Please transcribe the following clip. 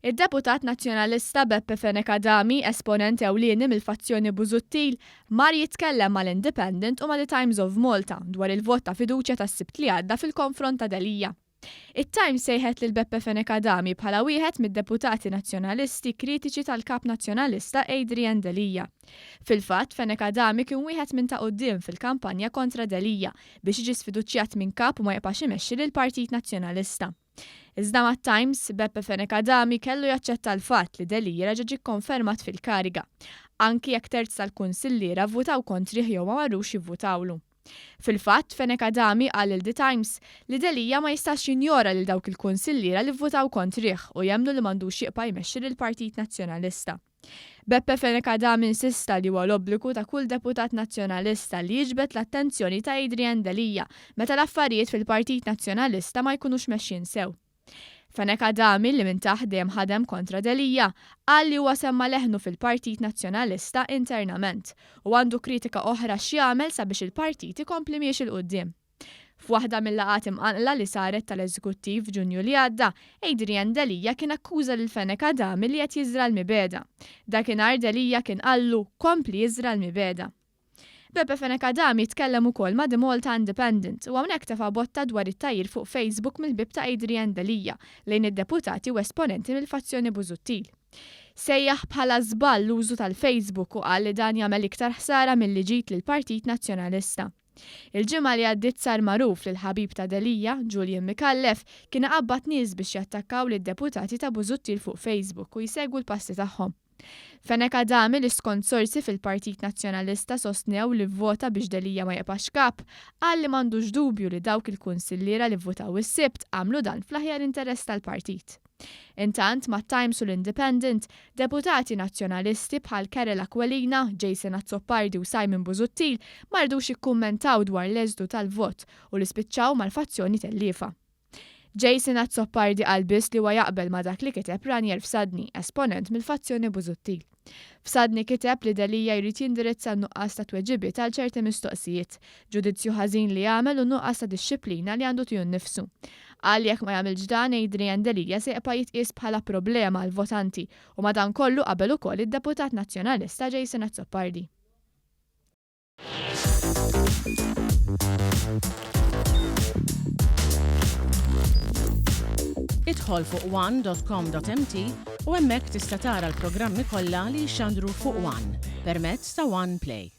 Id-deputat Nazzjonalista Beppe Fenech Adami, esponent ewlieni mill-fazzjoni Busuttil, mar jitkellem mal-Independent u ma' The Times of Malta dwar il-vot ta' fiduċja tas-Sibt li għadda fil-konfront ta' Delia. It-Times sejħet lil Beppe Fenech Adami bħala wieħed mid-deputati Nazzjonalisti kritiċi tal-Kap Nazzjonalista Adrian Delia. Fil-fatt, Fenech Adami kien wieħed minn ta' quddiem fil-kampanja kontra Delia biex jiġi sfiduċjat minn Kap u ma jibqax imexxi lill-Partit Nazzjonalista. Iżda mat-Times, Beppe Fenech Adami kellu jaċċetta l-fatt li Delia reġa' ġie kkonfermat fil-kariga, anki jekk terz tal-kunsilliera vvutaw kontrih jew ma marrux jivvutawlu. Fil-fatt, Fenech Adami qal lil The Times li Delia ma jistax jinjora lil dawk il-kunsilliera li vvutaw kontrih u jemmnu li m'għandux jibqa' jmexxi lill-Partit Nazzjonalista. Beppe Fenech Adami insista li huwa l-obbligu ta' kull deputat Nazzjonalista li jiġbed l-attenzjoni ta' Adrian Delia meta l-affarijiet fil-Partit Nazzjonalista ma jkunux mexjin sew. Fenech Adami, li minn taħt dejjem ħadem kontra Delia, qal li huwa semma' leħnu fil-Partit Nazzjonalista internament u għandu kritika oħra x'jagħmel sabiex il-partit ikompli miexi 'l quddiem. F'waħda mil-laqgħat imqanqla li saret tal-Eżekuttiv f'Ġunju li għadda, Adrian Delia kien akkuża lil Fenech Adami li qed jiżra' l-mibegħda. Dakinhar Delia kien qallu, Kompli iżra' l-mibegħda. Beppe Fenech Adami tkellem ukoll ma' The Malta Independent u hawnhekk tefa' botta dwar it-tgħajjir fuq Facebook mill-ħbieb ta' Adrian Delia lejn id-deputati u esponenti mill-fazzjoni Busuttil. Sejjaħ bħala żball l-użu tal-Facebook u qal li dan jagħmel iktar ħsara milli ġid lill-Partit Nazzjonalista. Il-ġimgħa li għaddiet sar magħruf li l-ħabib ta' Delia, Julian Micallef, kien iqabbad nies biex jattakkaw lid-deputati ta' Busuttil fuq Facebook u jsegwu l-passi tagħhom. Fenech Adami li skont sorsi fil-Partit Nazzjonalista sostnew li vvota biex Delia ma jibqax kap, qal li m'għandux dubju li dawk il-kunsilliera li vvutaw is-Sibt għamlu dan fl-aħjar interess tal-partit. Intant, mat-Times u l-Independent, deputati Nazzjonalisti bħal Karol Aquilina, Jason Azzopardi u Simon Busuttil ma ridux jikkummentaw dwar l-eżitu tal-vot u li spiċċaw mal-fazzjoni telliefa. Jason Azzopardi qal biss li huwa jaqbel ma' dak li kiteb Ranier Fsadni, esponent mill-fazzjoni Busuttil. Fsadni kiteb li Delia jrid jindirizza n-nuqqas ta' tweġibiet għal ċerti mistoqsijiet, ġudizzju ħażin li għamel u n-nuqqas ta' dixxiplina li għandu tiegħu nnifsu. Qal li jekk ma jagħmilx dan, Adrian Delia se jibqa' jitqies bħala problema għall-votanti u ma' dan kollu qabel ukoll id-Deputat Nazzjonalista Jason Azzopardi. Idħol fuq one.com.mt u hemmhekk tista' tara l-programmi kollha li jixxandru fuq One permezz ta' One Play.